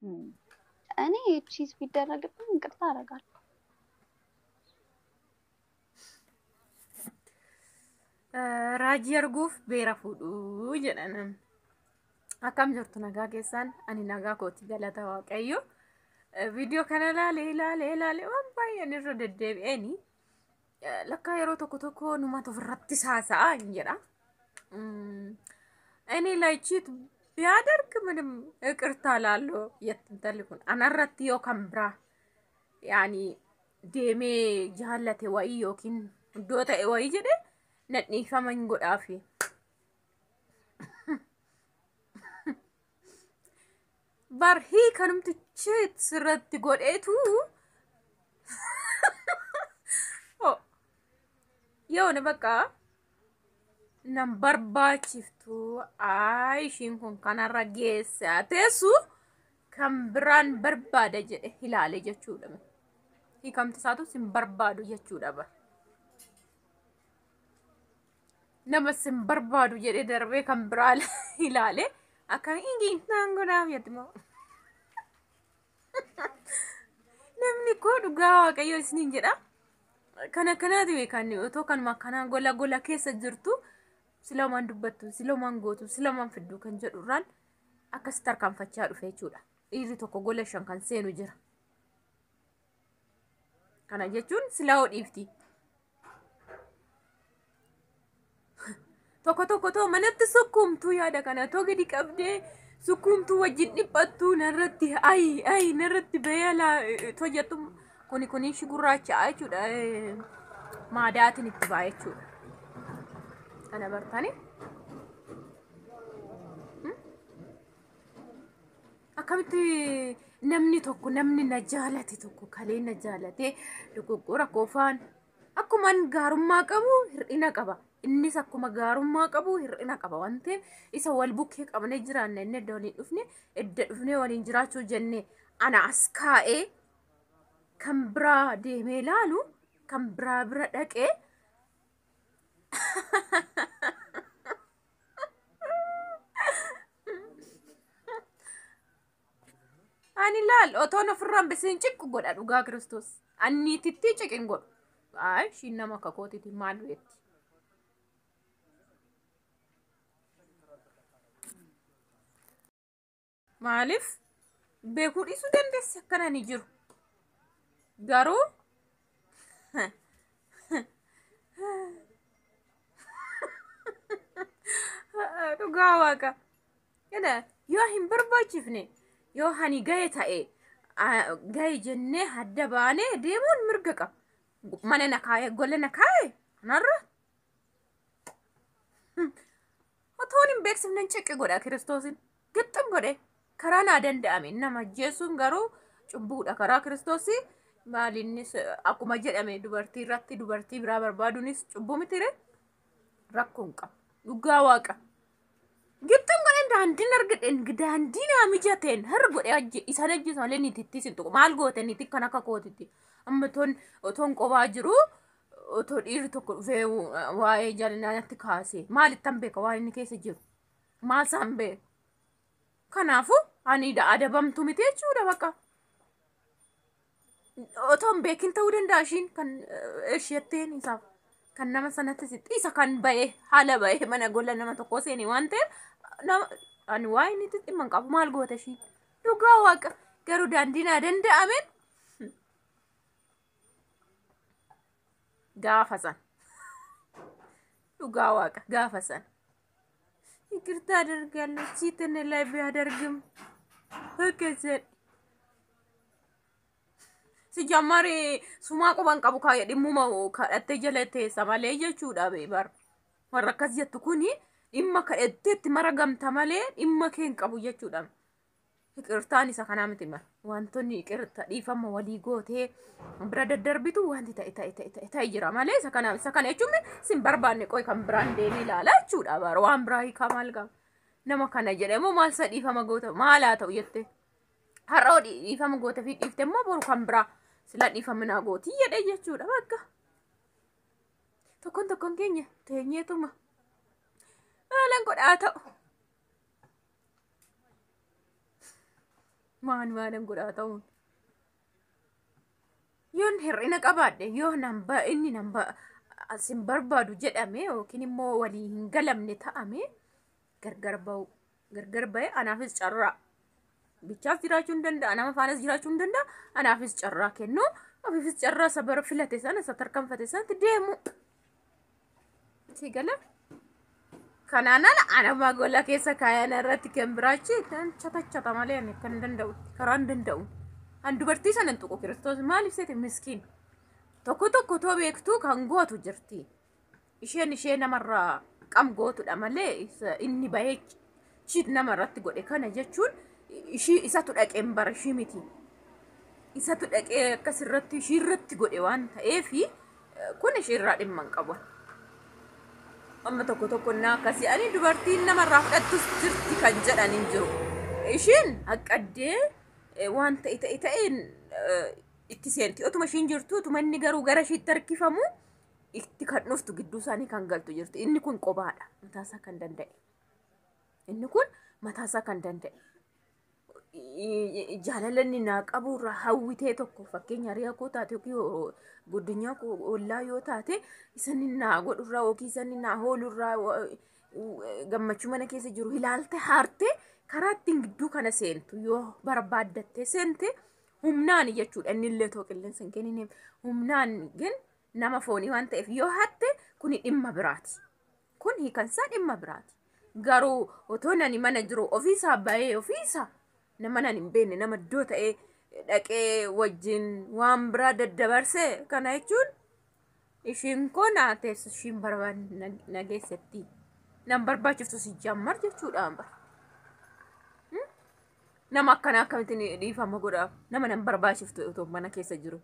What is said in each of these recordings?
እኔ ቺዝ ቢደረግብኝ ይቅርታ አደርጋለሁ። Raajii arguuf beera fuudhuu jedha namni. Akkam jirtu nagaa keessaan? Ani nagaa kooti, galata Waaqayyo. Viidiyoo kana ilaalee ilaalee ilaalee waan baay'een irra deddeebi'eeni. Lakkaa yeroo tokko tokko numatu ofirratti saasa'a hin jedha. እኔ ላይ ቺት ቢያደርግ ምንም ይቅርታ ላለው የትንተል kun anarratti yoo kan biraa yaani deemee jaallate wayii yookiin iddoo ta'e wayii jedhe nadhiifama hin godhaafi. Bar hiikanumti cheat sirratti godheetu yoona bakka nan barbaachiftu, ay ishiin kun kanarra geesse teessu kan biraan barbaada jedhe ilaale jechuudha. Hiikamti isaatu sin barbaadu jechuudha bar. Nama sin barbaadu jedhe darbee kan biraa ilaale akkam ingiintaan godhaaf jetti moo. Namni koo dhugaa Waaqayyo isiniin jedha. Kana kanaati kan otoo kanuma akkanaa gola gola keessa jirtu silamaan dubbattu, silamaan gootu, silamaan fidduu kan jedhurraan akkasitti tarkaanfachaa dhufe jechuudha. Dhiirri tokko gola shan kan seenu jira. Kana jechuun silaa dhiifti. Tokko tokko too manatti sukkuumtuu yaada kana too gadi qabdee sukkuumtuu wajjin dhiphattuu narratti ayi ayi narratti bayalaa too jettu kuni kuni shi gurraacha jechuudha. Maadaatiin itti ba'a jechuudha. Kana bartanii. Akkamitti namni tokko, namni na jaalate tokko, kalee na jaalate, dogoggora koofaan akkuman gaarummaa qabu hir'ina qaba. Innis akkuma gaarummaa qabu hir'ina qaba waan ta'eef isa wal bukkee qabnee jiraanna. Inni edda waliin dhufne, edda dhufnee waliin jiraachuu jennee ana as kaa'ee kan biraa deemee laalu, kan biraa bira dhaqee ani laal otoon ofirraan bisiin ciqqu godha, dhugaa Kiristoos. Anniititti ciqin godhu. Ay ishiin nama akka kootiiti maal beekti. Maaliif beekuu dhiisuu dandeessi akkana ni jiru. Garuu dhugaa Waaqa. Kana yoo hin barbaachifne, yoo hani gahe ta'e gahe jennee hadda baanee deemuun mirga qaba. Mana na kaa'e, gola na kaa'e kanarra. Otoon hin beeksifne ciqqi godha Kiristoosin. Gixxim godhe karaa naa danda'ame. Nama ajjeesuun garuu cubbuudha karaa Kiristoosii. Maalinnis akkuma jedhame dubartii irratti dubartii biraa barbaaduunis cubbuu mitire, rakkoo hin qabu. Dhugaa Waaqa. Gixxim godhe daandiin argadheen daandii naa mijateen har godhe ajje isaan ajjeesu malee niitittis hin tuqu. Maal goote niitti kan akka kootitti? Amma otoon qobaa jiru otoo dhiirri tokko dhufee waa'ee jaalalaa natti kaase maalittan beeka? Waan inni keessa jiru maal isaan beeka? Kanaafuu ani adabamtu miti jechuudha bakka. Otoo hin beekin ta'uu danda'a ishiin kan isheetteen isaaf kan nama sanatti sitti isa kan ba'e haala ba'e mana gola nama tokko seeni waan ta'eef ani waa'ee inni dhimma hin qabu, maal goota ishiin, dhugaa Waaqa. Garuu daandii naa danda'ameen gaafa san, dhugaa Waaqa, gaafa san ይቅርታ አደርጋለሁ። ቺትን ላይ ቢያደርግም ህከሰን ሲጀመር sumaa quban qabu kaayee dhimmuma kadhattee jala teessa malee jechuudha bar. Warra akkas jettu kuni dhimma kadhatteetti mara gamta malee dhimma kee hin qabu jechuudha. Iqirtaan isa kanaa miti mara. Wantoonni iqirta dhiifama walii gootee bira daddarbitu wanti ta'e ta'e ta'e ta'e ta'e jira malee isa kana isa kana jechuun sin barbaanne qoy kan biraan deemee ilaala jechuudha bara waan biraa hiikaa maal qaba. Nama kana jedhamu maal isa dhiifama goota maal haa ta'u jettee. Har'a dhiifama goota fi dhiifte immoo boru kan biraa sila dhiifama naa gootii jedhee jechuudha bakka. Tokkoon tokkoon keenya teenyeetuma maalan godhaa ta'u. Maan maalan godhaa ta'uun. Yoon hir'ina qabaadhe yoo nan inni nan sin barbaadu jedhame yookiin immoo walii hin galamne ta'ame gargar ba'u. Gargar ba'e anaafis carraa. Bichaas jiraachuu hin danda'a, nama faanas jiraachuu hin danda'a, anaafis carraa kennu, ofiifis carraa isa bara filate sana, isa tarkaanfate sanatti deemu. Si gala? Kanaan ala anama gola keessa kaayan irratti kan biraachi kan chatachata malee ani kan danda'u karaa hin danda'u. An dubartii sana hin tuqu Kiristoos maaliif seete miskiin. Tokko tokko too beektuu kan gootu jirti. Isheen ishee namarraa qam gootudha malee inni bahee cheat namarratti godhe kana jechuun ishii isatu dhaqeen bara ishii miti. Isatu dhaqee akkasirratti ishii irratti godhe waan ta'eefi kun ishii irraa dhimma hin qabu. Amma tokko tokko naa akkasii ani dubartiin namarraa fudhattus jirti kan jedhan hin jiru. Ishiin haqqaddee waan ta'e ta'e ta'een itti seenti. Otuma ishiin jirtu otuma inni garuu gara ishiitti harkifamu itti kan dhuftu gidduu isaanii kan galtu jirti. Inni kun qobaadha. Mataasaa kan danda'e. Inni kun mataasaa kan danda'e. Jaalala inni naa qabu irraa hawwitee tokko fakkeenya hiriyaa koo taate yookiin guddinyaa koo ollaa yoo taate isa inni naa godhurraa yookiin isa inni naa hoolurraa gammachuu mana keessa jiru ilaalte haarte karaa ittiin gidduu kana seentu yoo barbaaddattee seente humnaan jechuudha. Inni illee too qilleensa hin kennineef humnaan gin nama foonii waan ta'eef yoo hatte kuni dhimma biraati. Kun hiikansaa dhimma biraati. Garuu otoo nani mana jiru ofiisaa bahee ofiisaa nama nan hin beekne nama iddoo ta'ee dhaqee wajjin waan biraa daddabarse kana jechuun ishiin koo naa teessu ishiin barbaade nageessetti. Nan barbaachiftu si jammar jechuudhaan bara. Nama akkanaa akkamittiin dhiifama godhaaf nama nan barbaachiftu otoo mana keessa jiru.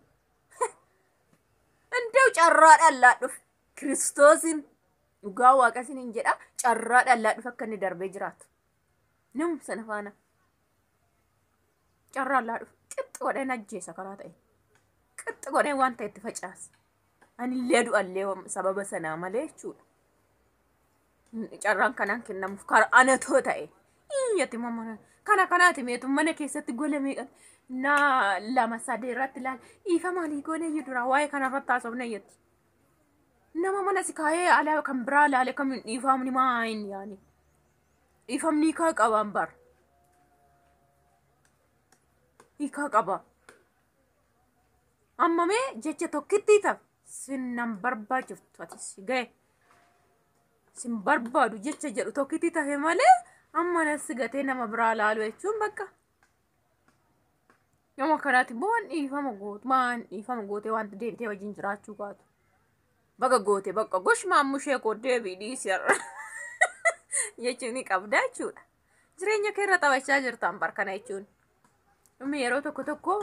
Indeew carraa dhallaa dhufe Kiristoosin dhugaa waaqa isiniin jedha carraa dhallaa dhufe akka inni darbee jiraatu. Namuma sana faana. Carraa dhallaa dhufe qixxi godheen ajjeesa karaa ta'e. Qixxi godheen waan ta'e itti facaasa. Anillee du'allee sababa sanaa malee jechuudha. Carraan kanaan kennamuuf karaa anatoo ta'e. Iyyati mana kana kanaati meetu mana keessatti gola meeqa naa lama sadii irratti ilaala. Dhiifa maalii goone iyyuu dura waa'ee kanarratti haasofna iyyatti. Nama mana si kaayee alaa kan biraa ilaale kamiin dhiifamni maayin yaani. Dhiifamni hiikaa qabaan bara. Hiikaa qaba. Amma mee jecha tokkitti ta'a. Sin nan barbaachiftu atis ga'e. Sin barbaadu jecha jedhu tokkitti tafe malee amma nas gatee nama biraa laalu jechuun bakka. Nama kanaati waan dhiifama gootu maan dhiifama gootee wanta deemtee wajjin jiraachuu baatu. Baga goote bakka gosh maammushee koo deebii dhiisi har'a jechuun ni qabda jechuudha. Jireenya kee irra taphachaa jirtaan bar kana jechuun. Dhummi yeroo tokko tokko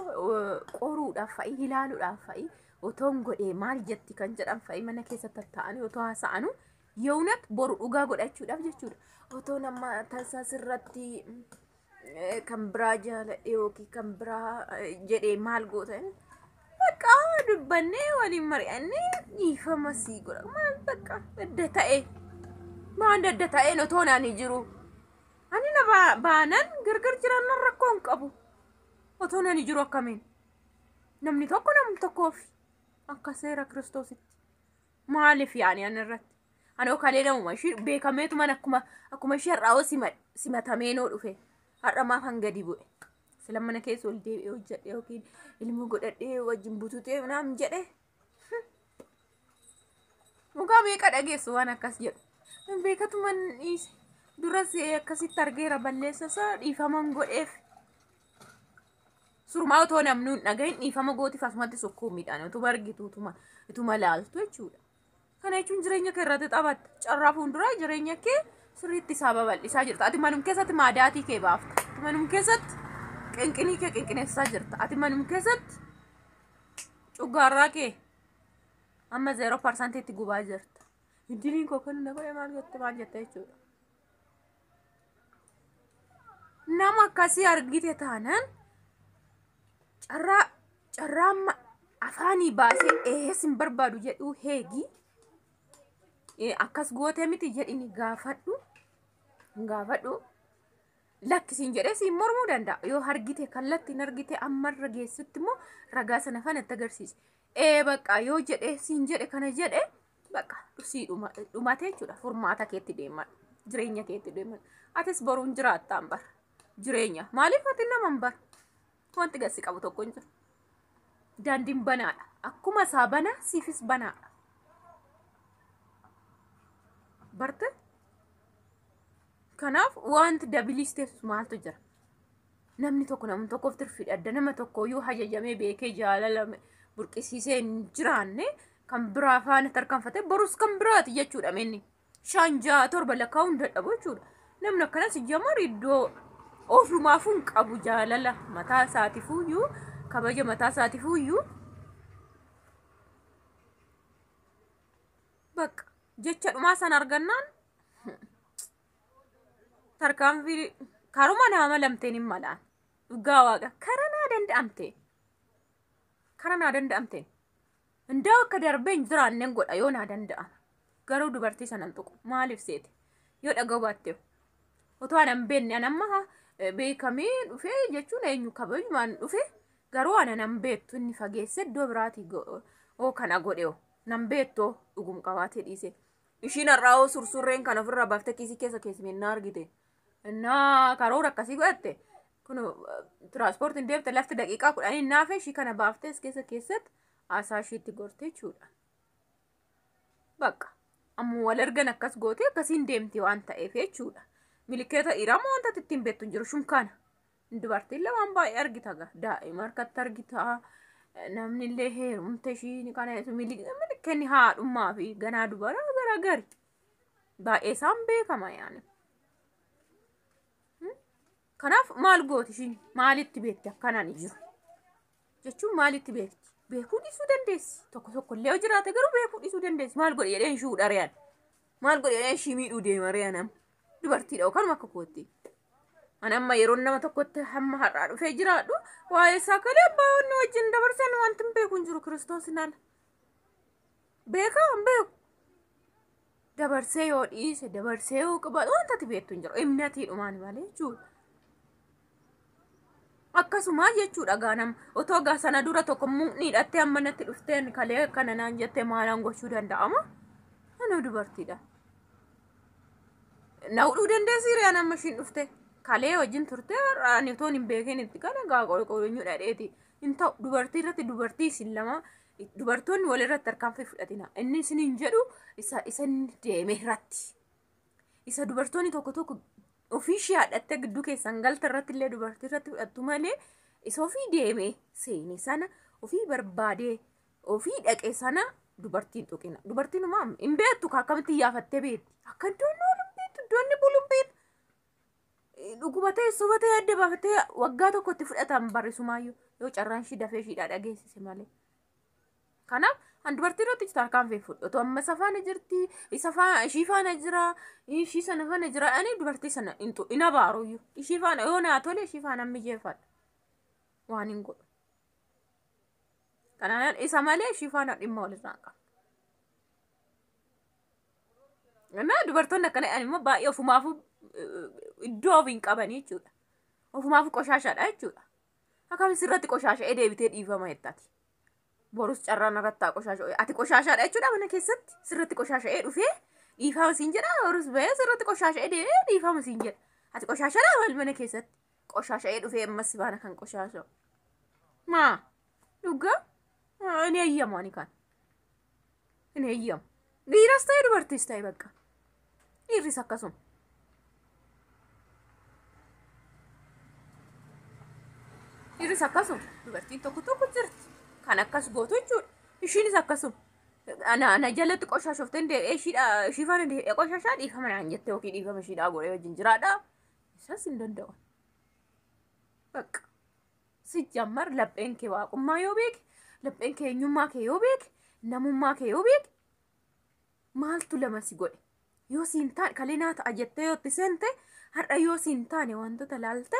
qoruudhaaf fa'i ilaaluudhaaf fa'i otoon godhee maal jetti kan jedhan fa'i mana keessa tatta'anii otoo haasa'anu yewnat boru dhugaa godhachuudhaaf jechuudha. Otoo nama tasaa sirratti kan biraa jaaladhe yookiin kan biraa jedhee maal gootan bakka dubbannee waliin mari'annee dhiifama sii godha maal bakka adda ta'e maal adda ta'een otoo naani jiru ani na baanan gargar jiraannan rakkoo hin qabu otoo naani jiru akkamiin namni tokko namni tokkoof akka seera Kiristoositti maaliif yaani ani irratti ani okalee namuma ishii beekameetuman akkuma ishee har'aa simatamee noo dhufe har'a maaf hanga gadi bu'e sila mana keessa ol deebi'ee hojjedhe yookiin ilmoo godhadhee wajjin bututee naam jedhe mukaa meeqa dhageessu waan akkas jedhu beekatuman dhiise duras akkasitti argeera balleessa isaa dhiifaman godheef Surumaa otoo namni hin dhagahin dhiifama gootiif asumatti sukkuumiidhaan utuma argitu utuma laaltu jechuudha. Kana jechuun jireenya kee irratti taphatta. Carraa fuulduraa jireenya kee sirriitti isaa babal'isaa jirta. Ati manum keessatti maadaatii kee baafta. Ati manum keessatti qinqinii kee qinqineessaa jirta. Ati manum keessatti cuggaarraa kee amma 0% itti gubaa jirta. Iddiliin koo kan na godhe maal jette maal jette jechuudha. Nama akkasii argite taanaan carraa amma afaanii baasee ees hin barbaadu jedhuu heegi. Akkas gootee miti jedhini gaafadhu. Gaafadhu. Lakkisiin jedhee siin mormuu danda'a. Yoo argite kallattiin argite ammarra geessutti immoo ragaa sana fanatti agarsiise. Ee bakka yoo jedhee siin jedhe kana jedhe bakka sii dhumate jechuudha. Furmaata keetti deeman. Jireenya keetti deeman. Atis boruun jiraattaan bara. Jireenya. Maaliif ati nama hin bara? Wanti gasi qabu tokko hin jiru. Daandiin banaadha. Akkuma isaa banaa siifis banaadha. Barte? Kanaaf wanti dabiliis teessu maaltu jira? Namni tokko namni tokkoof tirfii adda nama tokko yoo hajajamee beekee jaalala burqisiisee hin jiraanne kan biraa faana tarkaanfatee borus kan biraati jechuudha minni. 5, 6, 7 lakkaa'uun dadhabu jechuudha. Namni akkanas jamar iddoo ofumaafuu hin qabu jaalala mataa isaatiifuyyuu kabaja mataa isaatiifuyyuu bakka jecha dhumaa sana argannaan tarkaanfii karuma nama lamteen hin malaan dhugaa waaqa karaa naa danda'amte karaa naa danda'amteen indaa akka darbee hin jiraanneen godha yoo naa danda'ama garuu dubartii sanan tuqu maaliif seete yoo dhaga'u baatte otoo anan beekne an amma beekamee dhufee jechuun eenyu kabajumaan dhufe garuu ana nan beektu inni fageesse iddoo biraatii oo kana godhe nan beektu dhugum qabaatee dhiise. Ishiin har'aa oo sursurreen kan ofirraa baaftee kiisii keessa keessummaa argite. Innaa karoora akkasii godhatte kun tiraanspoortiin deemte lafti daqiiqaa 10 naafe ishii kana baaftee as keessa keessatti haasaa ishiitti gorte jechuudha. Bakka ammoo wal ergan akkas goote akkasiin deemte waan ta'eef jechuudha. Milikeeta dhiiraa moo wanta ittiin beektu hin jiru shunkaana. Dubartiin lamaan baay'ee argita daa'ima harkatti argita. Namni illee heerumte ishii kana milikeenni haadhummaa fi ganaa dubara garagari. Baay'ee isaan beekama yaani. Kanaaf maal gooti ishiin maalitti beekti akkanaan jiru jechuun maalitti beekti beekuu dhiisuu dandeessi tokko tokko illee yoo jiraate garuu beekuu dhiisuu dandeessi maal godhe jedheen ishuu dhariyaan maal godhe jedheen ishii miidhuu deema riyaan dubartiidha yookaan akka kootti. Ani amma yeroo nama tokkotti hamma har'aa dhufee jiraadhu waa'ee isaa kalee abbaa wanni wajjin dabarsan wanti hin beeku hin jiru kiristoos nala. Beekaa hin beeku. Dabarsee yoo dhiise dabarsee yoo qabaatu wanta ati beektu hin jiru imnatiidhumaan malee jechuudha. Akkasuma jechuudha gaanam otoo gaa sana dura tokko mukni hidhattee amma natti dhufteen kalee akkana naan jettee maalaan gochuu danda'ama? Anuu dubartiidha. Na hudhuu dandeessi riyaan amma ishiin dhufte. Kalee wajjin turte ani otoo hin beekin itti kana gaa qolqolonyuu dhadheeti. Hin ta'u dubartii irratti dubartii isin lama dubartoonni walirratti tarkaanfii fudhatina. Inni isin hin jedhu isa inni deeme irratti. Isa dubartoonni tokko tokko ofii ishee haadhattee gidduu keessan galta irratti illee dubartii irratti fudhattu malee isa ofii deeme seene sana ofii barbaadee ofii dhaqe sana dubartiin tuqina. Dubartiin umaa hin beektu akkamitti yaafattee beekti. Akka iddoon oolu hin beektu, iddoon inni bulu hin beektu. Dhuguma ta'e soba ta'e adda baafattee waggaa tokkotti fudhatan barrisumaayyuu yoo carraan ishii dafee ishiidhaa dhageessise malee. Kanaaf an dubartii irratti tarkaanfii fudhu. Otoo amma isa faana jirti, isa faana ishii faana jira, ishii sana faana jira. Ani dubartii sana hin abaaruyyuu. Ishii faana yoo naa tole ishii faana mijeeffadha. Waan hin godhu. Kanaaf isa malee ishii faana dhimma walirraa hin qabu. Innaa dubartoonni akkana jedhan immoo baay'ee ofumaafuu iddoo ofii hin qabanii jechuudha. Ofumaafuu qoshaashaadha jechuudha. Akkamitti sirratti qoshaasha'ee deebitee dhiifama jettaati. Borus carraan irratti haa qoshaasha'u. Ati qoshaashaadha jechuudha mana keessatti sirratti qoshaasha'ee dhufee dhiifama siin jedha. Borus bahee sirratti qoshaasha'ee deebi'ee dhiifama siin jedha. Ati qoshaashaadha maal mana keessatti qoshaasha'ee dhufee ammas baana kan qoshaasha'u. Maa dhugaa inni eeyyamu ani kan. Inni eeyyamu. Dhiiras ta'e dubartiis ta'e bakka. Dhiirris akkasuma. Dhiirris akkasuma. Dubartiin tokko tokko jirti. Kan akkas gootu jechuudha. Ishiinis akkasuma. Ana jalatti qoshaashoftee deebi'ee ishii faana deebi'ee qoshaashaa dhiifama naan jette yookiin dhiifama ishiidhaa godhee wajjin jiraadha. Isas hin danda'u. Bakka. Si jammar lapheen kee waaqummaa yoo beeke, lapheen kee eenyummaa kee yoo beeke, namummaa kee yoo beeke, maaltu lama si godhe? Yoo siin taane kalee naa ta'a jettee yoo itti seente har'a yoo siin taane wantoota laalte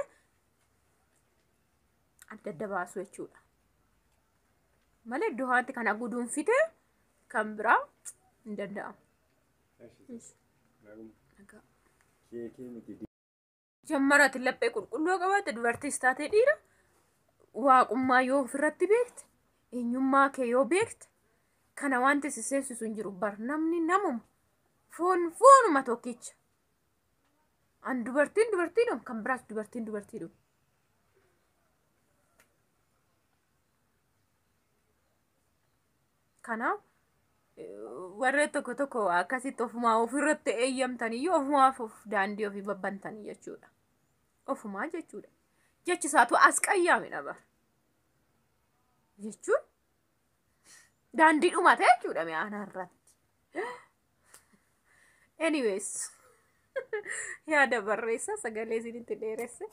adda adda baasu jechuudha. Malee iddoo haati kana guduunfite kan biraa hin danda'amu. Keekii miti. Jammarati laphee qulqulluu qabaatte, dubartiis taatee dhiira, waaqummaa yoo ofirratti beekte, eenyummaa kee yoo beekte, kana wanti si seensisu hin jiru. Bar namni namuma, foon foonuma tokkicha. An dubartiin dubartiidhuma, kan biraas dubartiin dubartiidhuma. Kanaaf warreen tokko tokko akkasitti ofumaa ofirratti eeyyamtaniyyuu ofumaaf of daandii ofii babbantanii jechuudha. Ofumaa jechuudha. Jechi isaatu as qayyaamidha bara. Jechuun daandii dhumate jechuudha mi'aana irratti. Anyways, yaada barreessa sagalee isinitti dheeresse.